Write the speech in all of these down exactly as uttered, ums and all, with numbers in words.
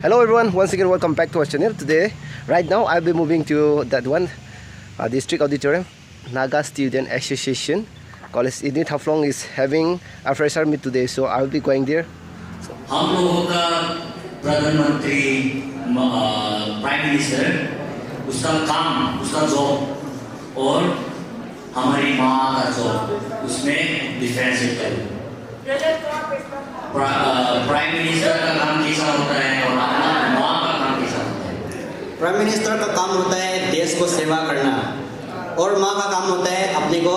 Hello everyone, once again welcome back to our channel. Today, right now, I'll be moving to that one, uh, District Auditorium, Naga Student Association College. Indeed, Haflong is having a fresher meet today, so I'll be going there. हम लोगों का प्रधानमंत्री, म-, अ, prime minister, उसका काम, उसका जॉब और हमारी माँ का जॉब, उसमें डिफरेंशिएट करो। प्रा-, अ, प्राइम मिनिस्टर का काम कैसा होता है और अपना माँ का काम कैसा होता है? प्राइम मिनिस्टर का काम होता है देश को सेवा करना, और माँ का काम होता है अपने को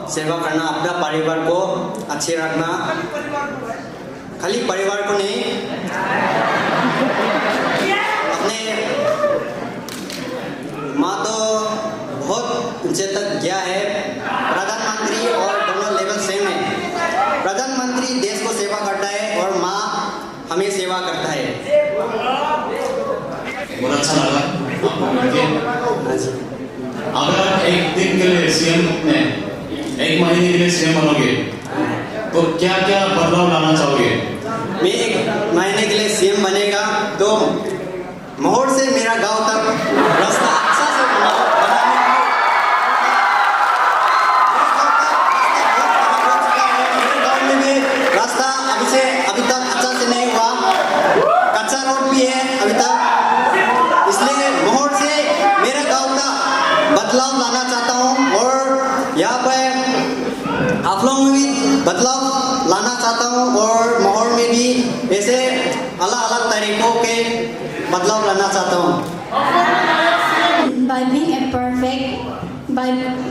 सेवा करना, अपना परिवार को अच्छे रखना। खाली परिवार को नहीं, अपने माँ तो बहुत ऊंचे तक गया है। प्रधानमंत्री और दोनों लेवल सेम है। प्रधानमंत्री देश को सेवा करता है और माँ हमें सेवा करता है। बहुत अच्छा लगा आपको मिलके। हाँ जी। अगर आप एक दिन के लिए सीएम ने, एक महीने के लिए सीएम बनोगे, तो क्या-क्या बदलाव लाना चाहोगे? मैं एक महीने के लिए सीएम बनेगा, तो माहौर से मेरा गांव तक रास्ता अच्छा से बना-, बनाने के लिए। मेरे गांव का रास्ता बहुत खराब हो चुका है। मेरे गांव में भी रास्ता अभी से, अभी तक अच्छा से नहीं हुआ, कच्चा रोड भी है अभी तक। इसलिए माहौर से मेरे गांव का बदलाव लाना चाहता हूँ और यहाँ पे हाफलोंग में भी बदलाव लाना चाहता हूँ और माहौर में भी ऐसे अलग-अलग तरीकों के बदलाव लाना चाहता हूँ। By being a perfect, by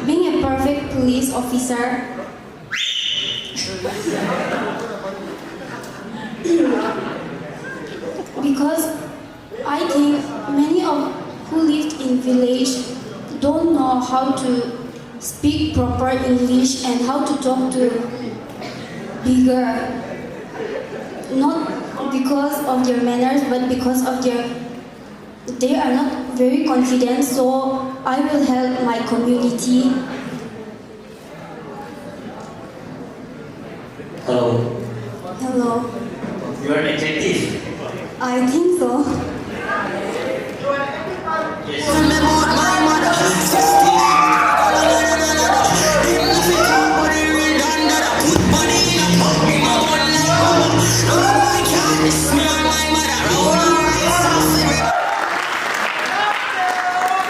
being a perfect police officer, because I think many of who lived in village don't know how to speak proper English and how to talk to bigger, not because of their manners, but because of their, they are not very confident. So I will help my community. Hello. Hello. You are attractive. I think so. Yes.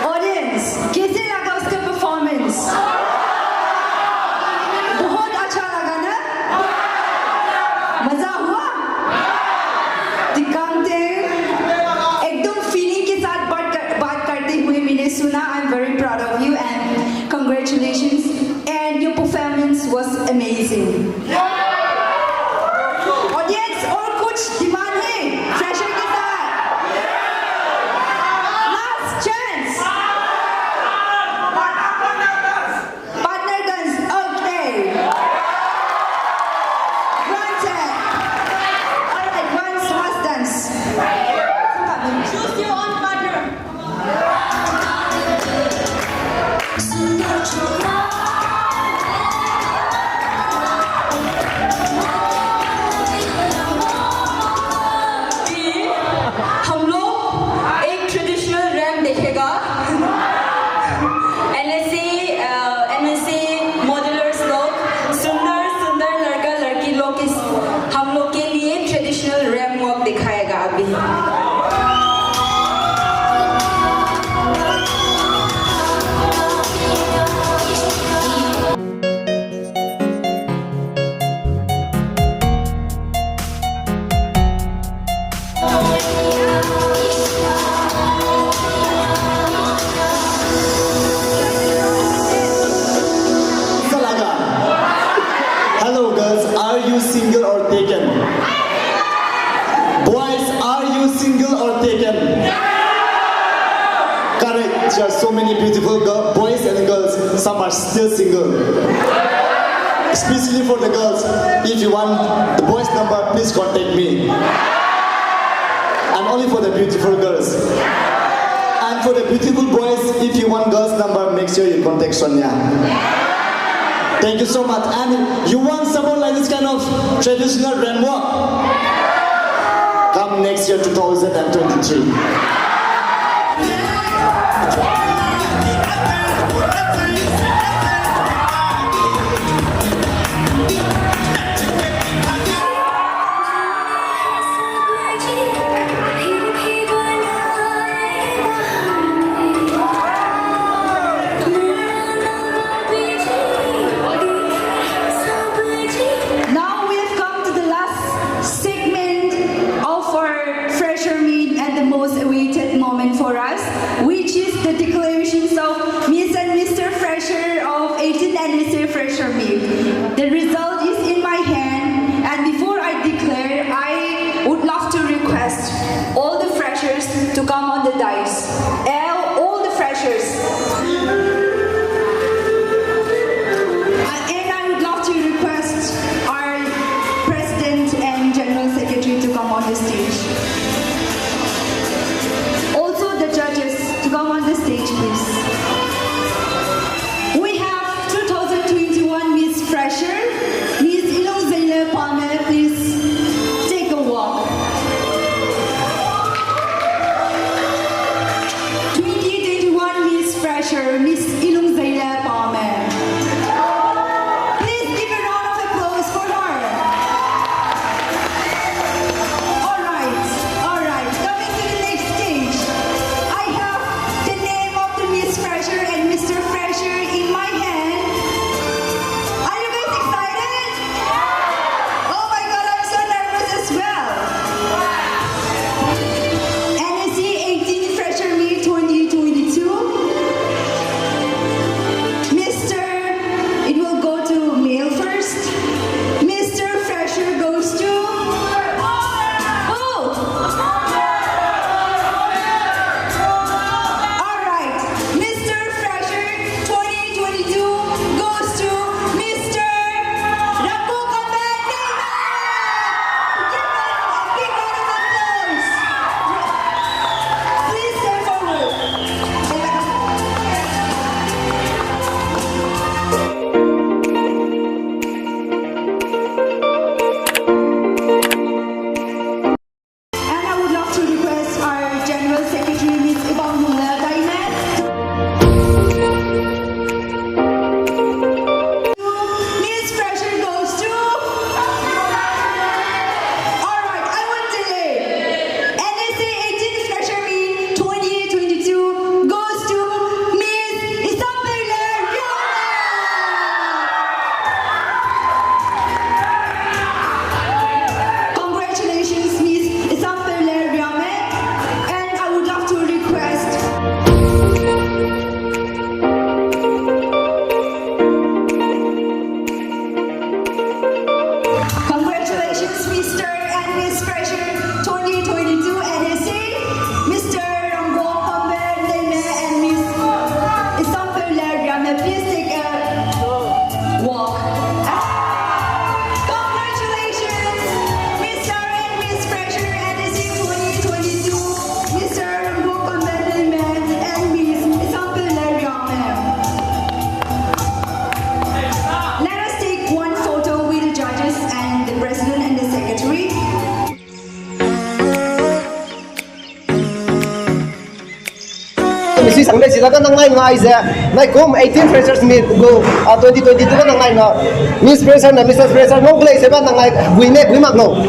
Audience, कैसे लगा उसका परफॉर्मेंस? बहुत अच्छा लगा ना? मजा हुआ? दिखाते एकदम फीलिंग के साथ बात कर, बात करते हुए मैंने सुना। I am very proud of you and congratulations. And your performance was amazing. Audience, और कुछ डिमांड है फ्रेशर के साथ? Last chance. Partner dance. Okay. Granted. All right, one last dance. Choose your own partner. हम लोग एक ट्रेडिशनल रैम देखेगा। एनएससी, अ, NSC modellers लोग, सुंदर सुंदर लड़का लड़की लोग इस हम लोग के लिए ट्रेडिशनल रैम वॉक दिखाएगा अभी। Salaga. Hello, girls. Are you single or taken? Boys, are you single or taken? Correct. There are so many beautiful girl, boys and girls. Some are still single. Especially for the girls, if you want the boys' number, please contact me. And only for the beautiful girls. And for the beautiful boys, if you want girls' number, make sure you contact Sonia. Thank you so much. And you want someone like this kind of traditional rainbow? Next year, two thousand and twenty-three. Now we have come to the last segment of our fresher meet and the most awaited moment for us, which is the declarations of Miss and Mister Fresher of eighteen N S A Fresher Meet. The result is in my hand, and before I declare, I would love to request all the freshers to come on the dais. All, all the freshers. Uh, and I would love to request our President and General Secretary to come on the stage. Also the judges to come on the stage, please. We have two thousand twenty-one Miss Fresher, Miss Ilungzeile Pame, please take a walk. Twenty twenty-one Miss Fresher, Miss Ilungzeile Pame. Please give a round of applause for her. All right, all right. Coming to the next stage, I have the name of the Miss Fresher and Mister Fresher in my hand. Are you guys excited? Oh my God, I'm so nervous as well. N S A eighteen Fresher Meet twenty twenty-two. Mister, it will go to male first. Mister Fresher goes to, oh! All right. Mister Fresher twenty twenty-two goes to Mister Rambo Combat Name. Give them a big round of applause. Please step forward. And I would love to request our General Secretary, Miss Ibangmule Daime. Miss Fresher goes to. All right, I won't delay. N S A eighteen Fresher Meet twenty twenty-two goes to Miss Isampele Riame. Congratulations, Miss Isampele Riame. And I would love to request. Congratulations, Mister and Miss Fresher twenty twenty-two N S A, Mister Rambo Combat Name and Miss Isampele Riame. Please take a walk. Congratulations, Mister and Miss Fresher N S A twenty twenty-two, Mister Rambo Combat Name and Miss Isampele Riame. Let us take one photo with the judges and the president and the secretary. Misui sang de si da ka nang ngai ngai ze, nai kum eighteen Freshers Meet gu, a, twenty twenty-two ka nang ngai nga. Miss Fresher na Missus Fresher ngau klei se ba nang ngai gui ne gui mak no.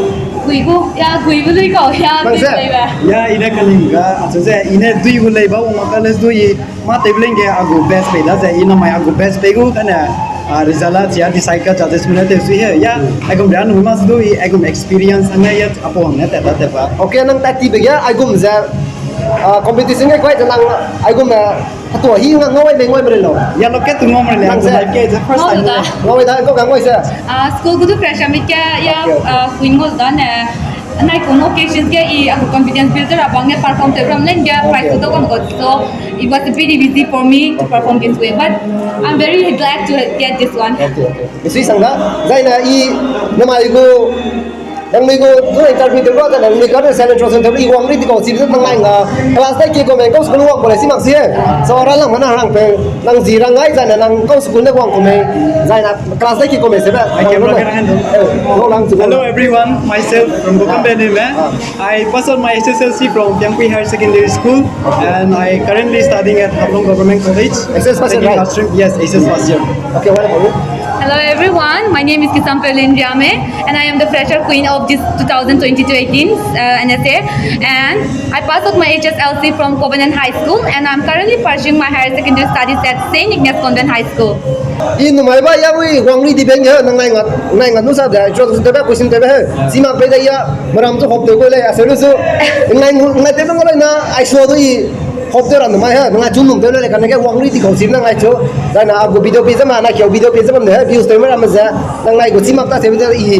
Gui gu, ya gui gu lui kau, ya nang gui se. Gui ba. Ya, i ne kaling ga, a, so ze, i ne dui gu lei ba, u ma ka les dui. Ma table ge a gu best pei da ze, i namai a gu best pei gu kane, a, result a chia decide ka judges mine te sui he, ya, aigum ria nu ma su du i, aigum experience ane ya, a pong ne te da te ba. Okay, nang ta ti be ge, aigum ze, a, competition ge kwai ze nang, aigum, a, a to hi nang ngau ai me ngau ai me lo. Ya, lo ke tu ngau me le, nang aigum ze. Life ke, it's the first time. Ngau da. Ngau da, ko ka ngau se. A, school gu du fresh ami ke, ya, okay, okay. A, kuin ngau da ne. Nai kum occasions ge i a gu confidence builder a bang ge perform te ram len ge prize to kam got. So it was very easy for me to perform this way, but I'm very glad to get this one. Okay, okay. Misui sang da, zai na i namai gu Nangnui gu du interview tew ba, nangnui ka de selection tew i wang ri di kau, chibe nangnai nga class dai ki kau me kau school wang college si mak si e. So, ra lang mana rang pe, nang zi rang ai zai na nang kau school ne wang kau me, zai na class dai ki kau me se ba. I can rang, rang, rang. Eh, no lang tu. Hello everyone, myself from Bokambe Nime. Ah. I passed out my H S L C from Piangpui Higher Secondary School, and I currently studying at Haflong Government College. H S first year, right? Taking first year, yes, H S first year. Okay, what about you? Hello everyone, my name is Kisampeu Lynn Riame, and I am the fresher queen of this two thousand twenty-two eighteen, uh, N S A, and I passed out my H S L C from Covenant High School, and I'm currently pursuing my higher secondary studies at Saint Ignace Convent High School. I numai ba ya wi wang ri di beng ge, nangnai nga, nangnai nga nu sa de, introduction tew ba, question tew ba he. Simak pe de ya, meram chu hop tew gu lei, a se lu su. Nangnai ngu, nangnai tew ba ngu lei na, ai so du i hop tew ra numai he, nangnai chu num tew le le, kane ge wang ri di kau sim nangnai chu. Zai na a gu video pi ze ma, na keu video pi ze bam de he, views tew me ra me ze, nangnai gu simak ta se de i.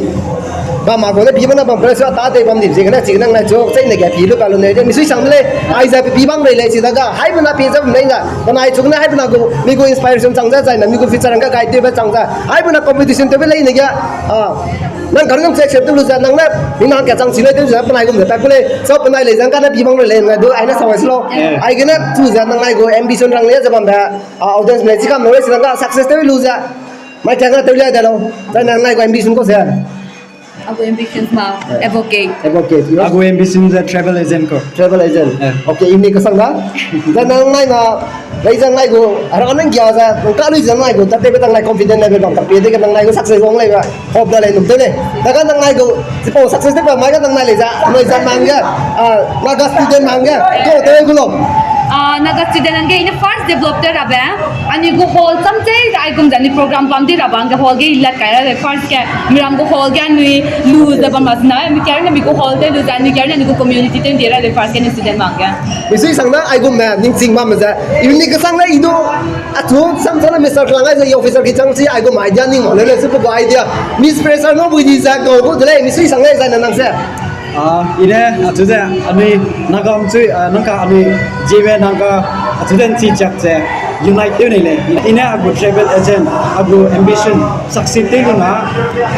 Ba ma gu ne pi bam na bam press ta te bam di, ziegene, ziegene nangnai chu, chei ne ge pi lu ka lu ne, de, mi sui sang de lei, ai ze pi bam rei lei, chi da ga, hai bena pi ze bam lei na, penai chu ne hai bena gu, mi gu inspiration chang ze, zai na mi gu future ga guide tew be chang ze, hai bena competition tew be lei ne ge, a, nang kar ngam check check tew lu ze, nang ne, mi nang ke chang chi lei tew ze, penai gum ze, pa ku lei, so penai lei zang ka ne pi bam rei lei, ngai du, ai ne sa wai slo. Yeah. Ai gene, chu ze, nangnai gu ambition rang lei ze bam be, a, audience me, chi kam no lei, chi da ga, success tew lu ze, mai kang ga tew lei de lo, zai nangnai gu ambition kau se. A gu ambitions ma, eh, advocate. Advocate. A gu ambition ze travel agent ko. Travel agent. Eh. Okay, ini kesang da. Zai nangnai na, lei zai ngai gu, ara nang gia zai, nang ka lui zai ngai gu, tate be nangnai confident level bam, tapi de ke nangnai gu success wang lei ba. Hope da lei num te lei. Da ga nangnai gu, sipau success de ba mai ga nangnai lei zai, noi zai mang ga, ah, Naga student mang ga, ko te gu lo. Ah, Naga student ang ga in first develop te ra be. Anui gu hall cham chei ze aigum ze anui program bam di ra bang ge hall ge i lat kai ra de first ge, miram gu hall ge anui lu ze bam ra sina, mi care ne mi gu hall te lu ze anui care ne anui gu community te ndi ra de first ge anui student bang ge. Misui sang na aigum me ningching bam ze, uni kesang na i du, achu sam sana Mister Klang ai ze i officer ki chang si aigum idea ning ma le le su pe gu idea. Miss Fresher no bui di ze kau gu de lei, misui sang na i zai na nang se. Ah, i ne, achu ze, anui Nagam chui, ah, nang ka anui Zeme nang ka, achu ze nchi chak ze, unite tew nei lei. I ne a gu travel agent, a gu ambition, succeed tew lu na,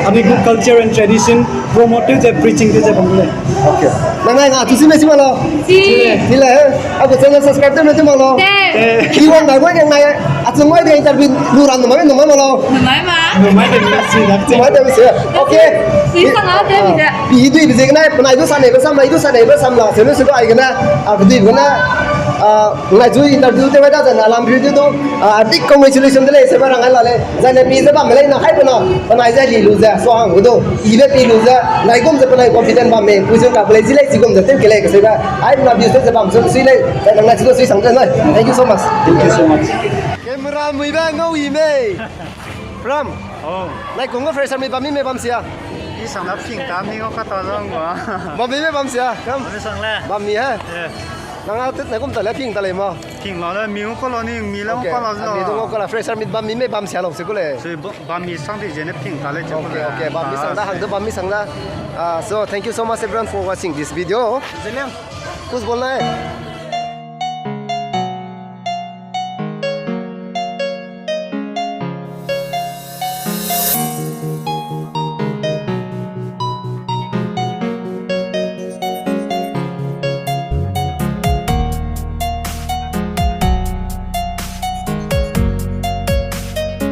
anui gu culture and tradition, promote tew ze, preaching tew ze bam lei. Okay. Nangnai nga, achu si me si ma lo? Si. Si le, a gu channel subscribe tew me tew ma lo? Te. Ki wang bai wang ngai, achu ngai de interview lu ran numai, numai ma lo? Numai ma. Numai de si, numai de si. Okay. Si sang a de mi de. Pi dui bi ziegene, penai du sa nei be sam, nai du sa nei be sam la, se lu se du aigene, a, kedui gene, a, nai chu interview tew bai da zai na lam pi du du, a, big congratulation de lei, se ba rang ai la lei, zai ne pi ze bam lei na hai pe na, penai ze li lu ze, so hang gu du, i be pi lu ze, nai gum ze penai confident bam me, pui zun ka pe lei zi lei, zi gum ze tew ke lei, ke se ba, ai pe na views ze bam, so sui lei, zai nang nai chu du sui sang de nai. Thank you so much. Thank you so much. Camera mui ba ngau i mei. Ram. Oh. Nai kung ga fresher meet bam mi me bam sia. I sang na ping ta mi ga ka ta zang wa. Bam mi me bam sia. Ram. Bam mi sang le. Bam mi ha. Eh. Nang a tet na kum ta le ping ta le ma. Ping la le mi ko lo ni mi le ko lo. Okay. Mi du ko la fresher meet bam mi me bam sia lo se ku le. Se ba-, bam mi sang de je ne ping ta le je ku le. Okay, okay. Bam mi sang da hang du bam mi sang da. Ah, so thank you so much everyone for watching this video. Zeliang. Kus bol na hai.